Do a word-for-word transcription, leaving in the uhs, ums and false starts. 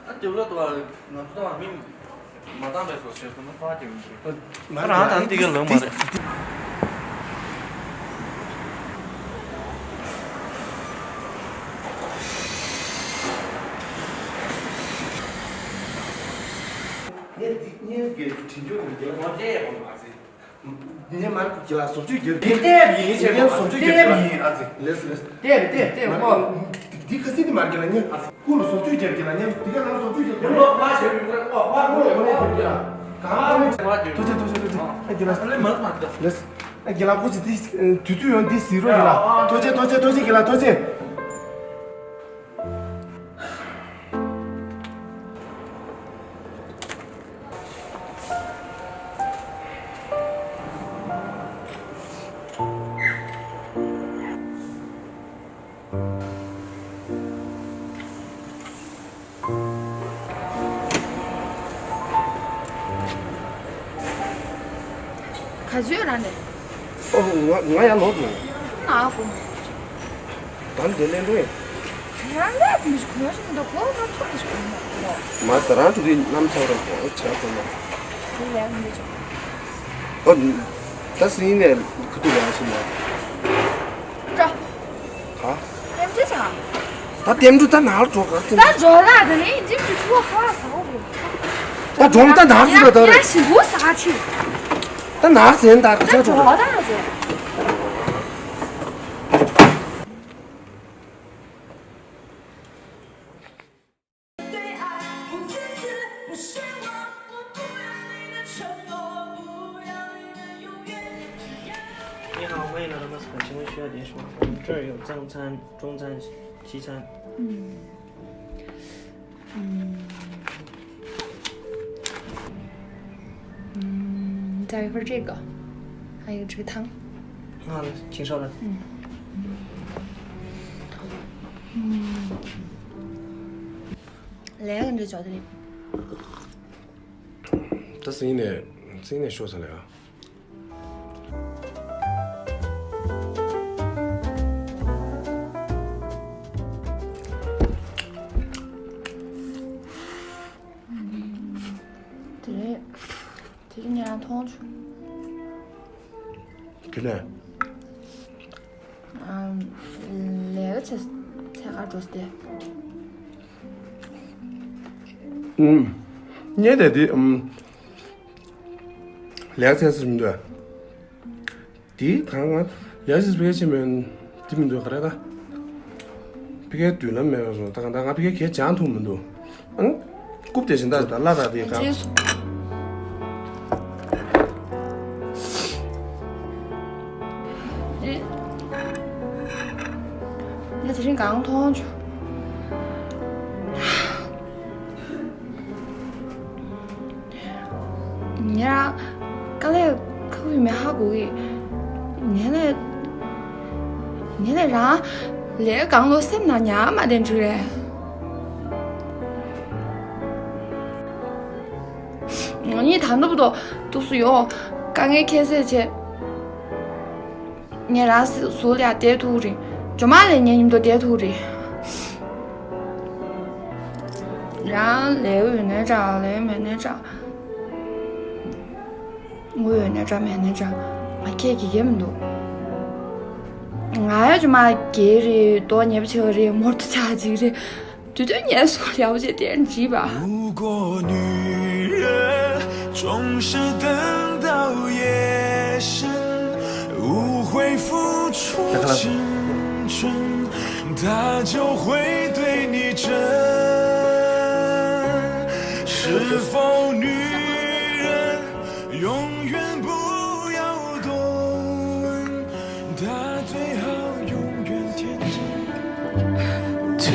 ཨ་དེ་ལ་ཏོ་ང་ཚོ་ད་མི་མ་བཏང་པའི་སོ་ཞེས་སོ་ན་ཕ་དེ་མི་འདུག་ང་རང་ད་འདི་ག་ལོང་མ་རེད། ངས་འདི་ངས་གི་དྲིན་ཆོག་དང་འགལ་བ་ཅེས་པ་མ་ཟད། ངས་མར་ཁུག་གི་ལ་བཟོ་བཅོས་རྒྱབ། འདི་ལྟས་ཡིན་ཞེས་ངས་བཟོ་བཅོས་རྒྱབ་ལྟས་ཡིན་ཨ་ཙི། ལེས་ལེས། ལྟས་ལྟས་ལྟས་ཧོ། འདི་ཁ་སིང་འདི་མར་གི་ལ་ངས་ཁུག་ལ་བཟོ་བཅོས་རྒྱབ་གི་ལ་ངས་འདི་ག་ལ་བཟོ་བཅོས་རྒྱབ་གི་ལ། ལོ་ཁ་ཞེས་མི་ཁོ་ཁོ་ཁོ་ཁོ་ཁོ་ཁོ་ཁོ། གང་ཁོ་ཁོ། ཐུགས་རྗེ་ཐུགས་རྗེ་ཐུགས་རྗེ། ཨ་གི་ལ་ལེ་མ་མ་ལེས། ཨ་གི་ལ་ཁུག་ཅི་དེ་དུས་ཚོད་ཡོང་འདི་ཟིག་རོ་གི་ལ། ཐུགས་རྗེ་ཐུགས་རྗེ་ཐུགས་རྗེ་གི་ལ་ཐུགས་རྗེ། ག་ཚོད་རང་ནས། ཨོ་ང་ང་ཡང་ལོག་འགྲོ། ང་གོ། ད་འདི་ལེན་འགྲོ་ཡིན། ང་ལས་མི་ཞིག་གོ་ཞིག་མི་འདུག་གོ་ང་ཐོག་མི་ཞིག་གོ་མ། ད་རང་ཚོ་གི་རྣམ་ཚོགས་རང་གོ་ཆ་གོ་མ། འདི་ལས་མི་ཞིག་ཨོ། ད་སྲིད་ནས་ཁུ་ཏུ་ཡང་ཞིག་མ། འགྲོ། ཧ། ལྟེམ་འགྲོ་བྱ། ད་ལྟེམ་འགྲོ་ད་ནར་འགྲོ་ག་ལྟེམ། ད་འགྲོ་ལ་ད་ནི་འཇིབ་ཀྱི་ཁུ་ཧ་ཟ་འོ་རེད། ད་འགྲོ་ད་ནར་ཟེར་ད་རེད། ཡ་ཞི་བོ་ཟ་ཆི། ད་ནར་ཟེར་ད་ག་ད་ཚ་འགྲོ། འགྲོ་ད་ཟེར། ལས་ཀ་ང་ཚོ་ག་ཅི་མ་ཤོད་དེ་ཤོད། 我们这儿有正餐、中餐、西餐。嗯。嗯。嗯，再一份这个，还有这个汤。啊，请稍等。嗯。嗯。来，跟这交代。 ད་སེང་ནས་སེང་ནས་ཤོག་ཟེར་ལ་ཡ། དེ་རིང་དེ་རིང་ངས་རང་མཐོང་བྱུང་། དེ་ནས། ཨམ། ལས་ཀ་བྱེད་ཚད་ག་འགྲོ་སྟེ། ཨུམ། ངས་དེ་དེ་ཨུམ། ལས་ཀ་བྱེད་ས་མི་འདུག་དེ་གང་ང་ལས་ཀ་བྱེད་ས་ཕ་གི་ཕྱིན་མེད་དེ་མི་འདུག་ག་རེ་ད། ཕ་གིའི་མདུན་ལམ་མེད་པ་སོང་ད་གང་ད་ང་ཕ་གིའི་གས་སྦྱང་ཐུབ་མི་འདུག་ཨང་། རྐུབ་དེ་བཞིན་ད་ད་བླ་དྭགས་དེ་གང་། རྗེས་སུ། ཨེ། ང་དེ་རིང་གང་མཐོང་བྱུང་། ངས་རང་དཀའ་ལས་ཁག་པོ་ཡོད་མེད་ཧ་གོ་གི། ངས་ལས་ངས་ལས་རང་ལས་གང་ལོ་སེམས་ནང་ཉར་མ་བསྡད་འགྲོ་རེད། ང་གཉིས་ད་ནུབ་ཏོ་ཏུག་སུ་ཡོང་དཀའ་ངལ་ཁྱད་བསད་བྱས། ངས་རང་ཟུར་ལ་བསྡད་ཐུག་རེད། ཇོ་མ་ལས་ངའི་མཉམ་དུ་བསྡད་ཐུག་རེད། རང་ལས་ཡོད་ནའི་འདྲ་ལས་མེད་ནའི་འདྲ། དངུལ་ཡོད་ནའི་འདྲ་མེད་ནའི་འདྲ། ང་ཁྱེད་ཀྱི་ཡེ་མི་འདུག་ང་ཡ་ཇོ་མ་རྒྱལ་རེད་རྡོ་ཉེ་པོ་ཆེ་བ་རེད་མོར་དུ་ཆགས་ཅིག་རེད། དུས་དུས་ངལ་གསོ་ཡག་པོ་བྱས་དེར་འགྲིག་པ། 如果女人总是等到夜深，无悔付出青春，她就会对你真。是否女人永远不要多问，她最好永远天真。